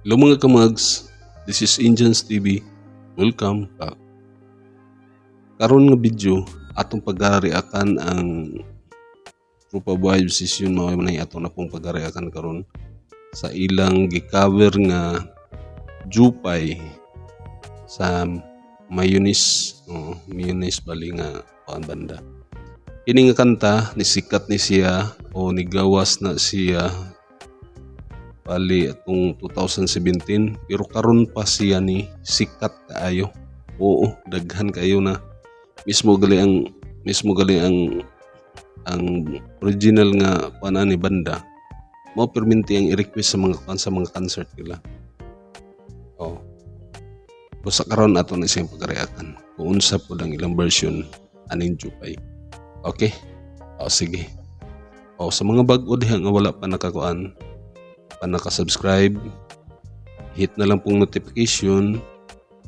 Hello, mga kamags, this is Indians TV. Welcome back. Karon nga video, atong pagariakan ang Tropa Vibes Session. Mao man ato na pong pagariakan karon sa ilang gi-cover nga Jupay sa Mayonnaise, oh, Mayonnaise bali nga kuan banda. Kini nga kanta ni sikat ni siya o nigawas na siya bali atong 2017, pero karon pa siya ni sikat kaayo. Oo, daghan kayo na mismo gali ang original nga kuan ni banda mao perminti ang i-request sa mga kuan, sa mga concert nila. Oh. Basta karon ato na siyang pagariakan kung unsa pod ang ilang version aning Jupay. Okay? O sige. O sa mga bag-o diha nga wala pa nakakuan, pa naka-subscribe, hit na lang pong notification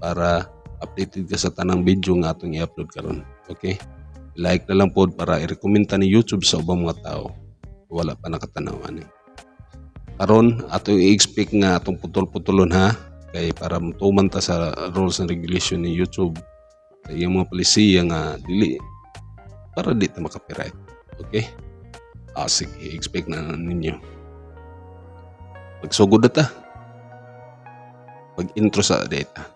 para updated ka sa tanang video nga atong i-upload karon. Okay? Like na lang pod para i-recommend ta ni YouTube sa ubang mga tao wala pa nakatanaw ani. Karon ato i-expect nga atong putol-putulon ha, kay para mutuman ta sa rules and regulation ni YouTube, sa iyang mga polisiya nga dili para di ta maka-copyright. Okay? Ah, sige, expect na ninyo. Magsugod na ta. Pag-intro sa data.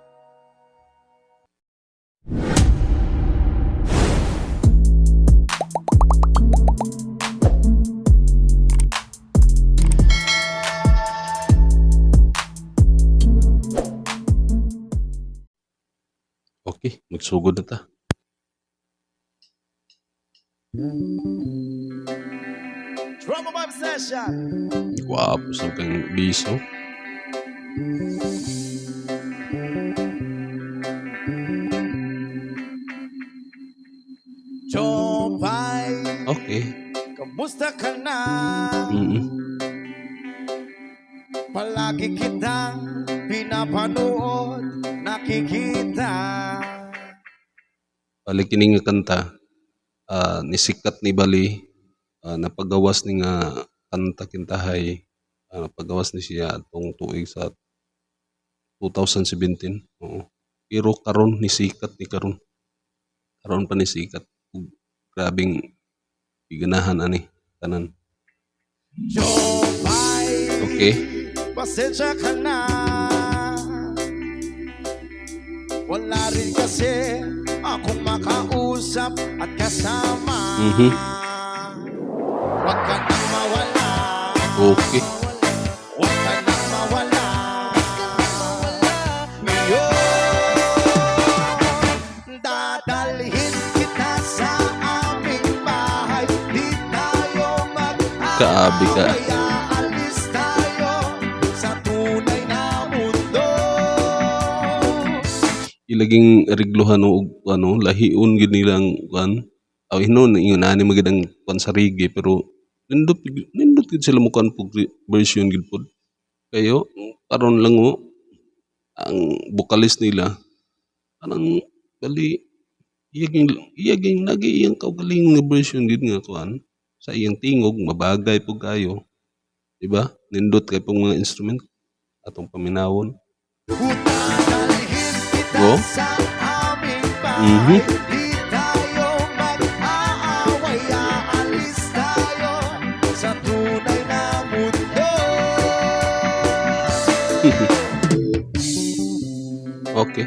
Okay, magsugod na ta. Drama Vibe Session. Gwapo sa kang biso. Jopay, kamusta ka na? Palagi kitang pinapanood, nakikita. Bali kini nga kanta, nisikat ni bali, napagawas ni nga kanta kintahay, napagawas ni siya atong tuig sa 2017. Oo. Pero karon nisikat ni karon. Karon pa ni sikat. Ug grabing giganahan ani tanan. Jopay, pasensya ka na. Wala rin kasi akong makausap at kasama. Huwag ka nang mawala. Huwag ka nang mawala. Ngayon, dadalhin kita sa aming bahay. Di tayo mag-aaway. Kaabi ka. Aalis tayo sa tunay na mundo. Ilaging regluhan og ano, lahion gid nilang kuan. Aw hinuon ingon ani man gid ang kuan sa reggae, pero nindot nindot gid sila mo kuan pug version gid pod. Kayo karon lang oh, ang vocalist nila kanang bali iyaging lagi iyang kaugalingon nga version gid nga kuan sa iyang tingog, mabagay pud kaayo. Di ba? Nindot kay pong mga instrument atong paminawon. Dadalhin kita Go. sa aming bahay. Di tayo mag-aaway. Aalis tayo sa tunay na mundo. Okay.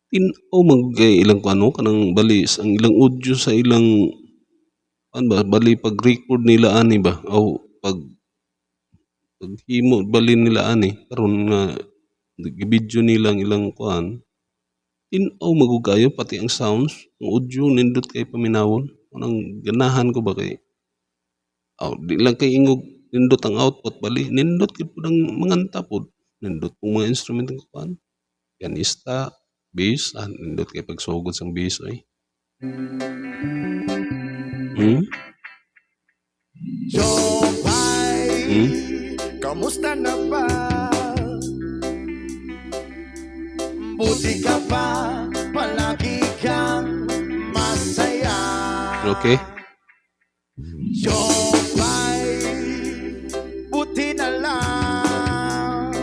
Tin-aw man gud kay ilang kuan no, kanang bali ang ilang audio sa ilang kuan ba, bali pag-record nila ani ba o pag paghimo bali nila ani karon nga gi-video nila ang ilang kuan, tin-aw man gud kaayo, pati ang sounds, ang audio nindot kay paminawon. Kanang ganahan ko ba kay aw di lang kay ingog nindot ang output, bali nindot gyud pud ang manganta pod. Nindot pong mga instrument ang kuan. Pianista, bass, nindot kay pagsugod sang bass oy. Jopay, kamusta na ba? Buti ka pa, palagi kang masaya. Okay. Yopay, buti na lang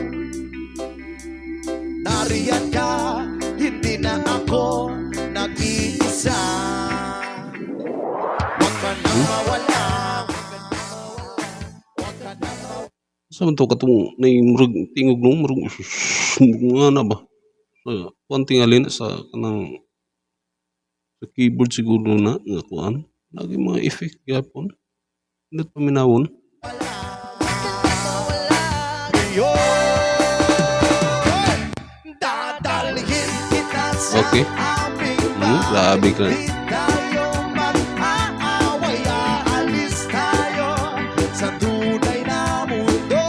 nariyan ka, hindi na ako nag-iisa. Huwag ka nang mawala. Huwag ka nang mawala. Sa man to katong nay murag tingog no, murag nga na ba? Sa kuan tingali na sa kanang sa keyboard siguro na nga kuan. Lagi mga effect gyapon. Nindot paminawon. Ngayon, dadalhin kita sa aming Grabe ka. bahay. Di tayo mag-aaway, aalis tayo sa tunay na mundo.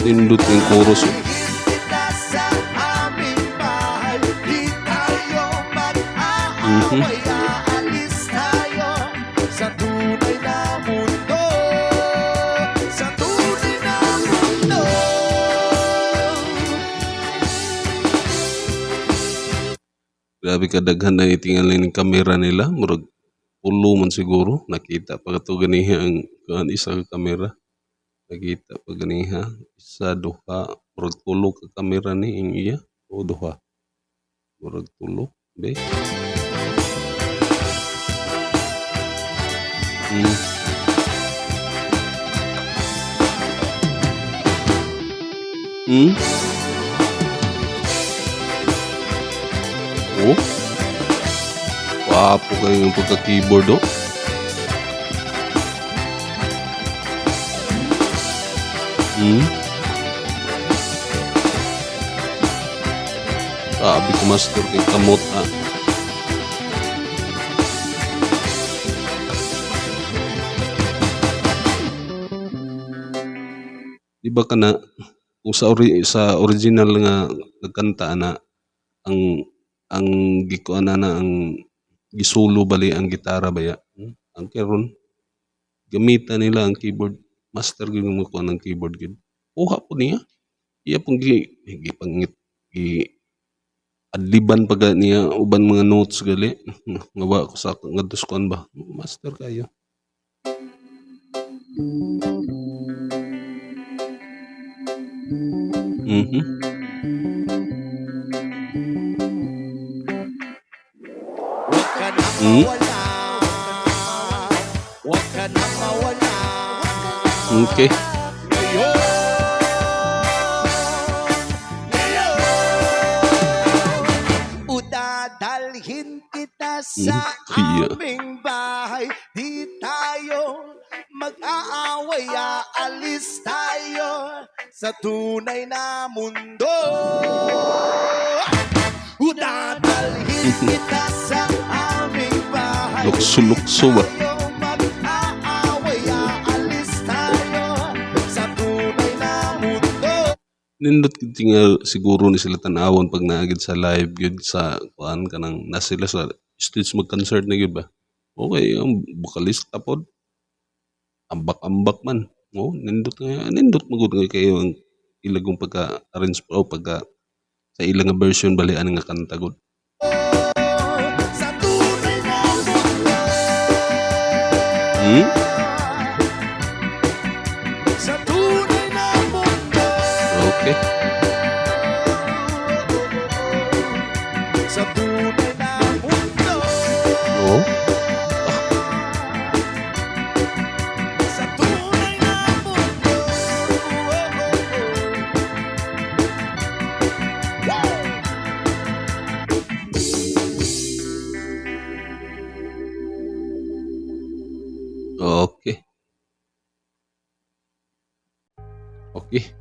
Nindot yung chorus. Dadalhin kita sa aming bahay. Di tayo mag-aaway, aalis tayo sa tunay na mundo. Sa tunay na mundo. Grabe ka daghan na itingali ng kamera nila. Murag pulo man siguro. Nakita pa kato ganiha ang kuan isa ka kamera. Nakita pa ganiha isa, duha, murag tulo ka kamera ni ing iya o duha. Murag tulo, be. Oh. Wapo kayo yung pagka-keyboard, oh. Sabi ko master kay kamot ah. Di ba kana kung sa original nga nagkanta ana ang gikuan ana ang gisulo bali ang gitara baya. Ang karon gamitan nila ang keyboard, master gyud mo kuan ang keyboard gyud. Kuha po niya. Iya pong gi gipangit gi adliban pa ga niya uban mga notes gali nga wa ko sa ngadto sa kuan ba. Master kayo. Huwag ka nang mawala. Huwag ka nang mawala. Ngayon, ngayon, udadalhin kita sa aming bahay. Di tayo mag-aaway, aalis tayo sa tunay na mundo. Udadalhin kita sa aming bahay. Lukso-lukso ba? Tayo mag-aaway, aalis tayo sa tunay na mundo. Nindot gid nga siguro ni sila tan-awon pag naa gid sa live gyud sa kuan kanang na sila sa stage mag-concert na gyud ba. Okay, ang vocalista pod ambak-ambak man. Oh, nindot nga nindot magud nga kayo ang ilagong pagka-arrange o pagka sa ilang nga version bali ani nga kanta gud. Sa tunay na mundo. Sa tunay na mundo. Sa tunay na mundo. Oh. Sa tunay na mundo. Woo! Okay. Okay.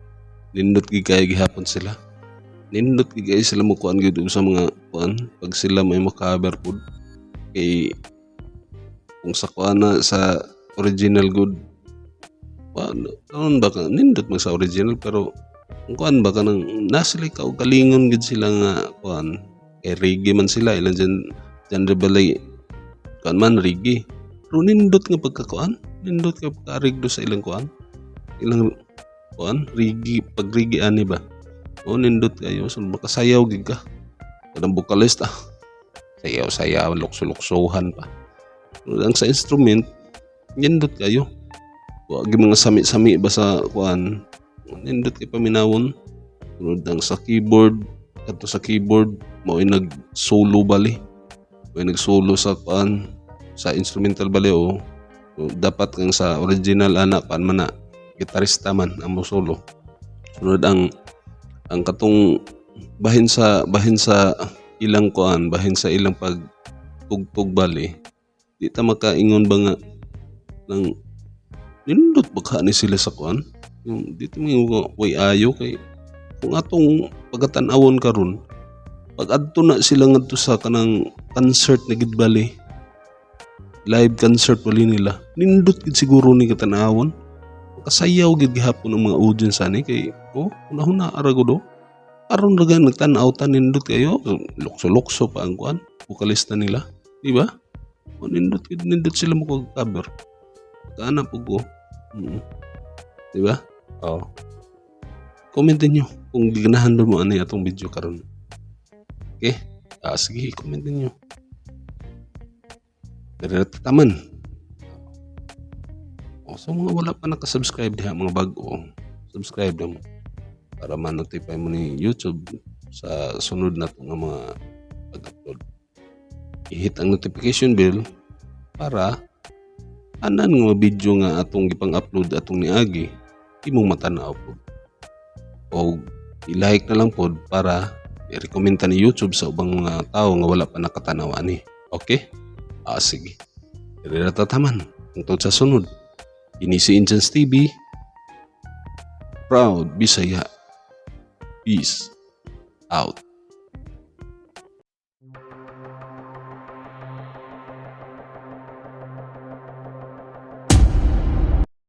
Nindot gid kayo gihapon sila. Nindot gid kayo sila mo kuan gyud sa mga kuan pag sila may mo-cover pud kay kung sa kuan na sa original good kuan karon ba ka nindot man sa original, pero kung kuan ba kanang nasa sila kaugalingon gid sila nga kuan kay reggae man sila, ilang genre balay kuan man reggae, pero nindot nga pagkakuan, nindot nga pagkaarigdo sa ilang kuan, ilang kuan reggae, pag reggae ani ba. O nindot kayo, so makasayaw gid ka kanang vocalist ah. Sayaw-sayaw, lukso-luksohan pa. Ang sa instrument, nindot kayo. Wa gyud mga sami-sami ba sa kuan, nindot kay paminawon. Sunod ang sa keyboard, kadto sa keyboard mao nag solo bali. Mao nag solo sa kuan, sa instrumental bali oh. So, dapat kang sa original ana kuan man na gitarista man ang mo solo. Sunod ang katong bahin sa ilang kuan, bahin sa ilang pag tugtog bali, di ta makaingon ba nga nang nindot ba ka ni sila sa kuan, yung dito mo way ayo kay kung atong pagatan-awon karon, pag adto na sila ngadto sa kanang concert na gid bali, live concert bali nila, nindot gid siguro ni katanawon, makasayaw gid gihapon ang mga audience ani kay oh, una-una ara gud oh. Aron ra gani nagtan-aw ta, nindot kayo, lukso-lukso pa ang kuan, vokalista nila, di ba? O, nindot gid, nindot sila mo cover kana pug ko. Di ba? Oh. Comment niyo kung giganahan ba mo ani atong video karon. Okay? Ah, sige, comment niyo. Diri taman. O, so mga wala pa nakasubscribe diha, mga bag-o, subscribe na mo para ma-notify mo ni YouTube sa sunod na nga mga pag-upload. I-hit ang notification bell para anan nga mga video nga atong gipang-upload atong niagi imong matanaw pod. O i-like na lang pod para i-recommend ta ni YouTube sa ubang mga tao nga wala pa nakatanaw ani. Okay? Ah, sige. Diri ra taman. Hangtod sa sunod. Ini si Injans TV. Proud Bisaya. Peace out.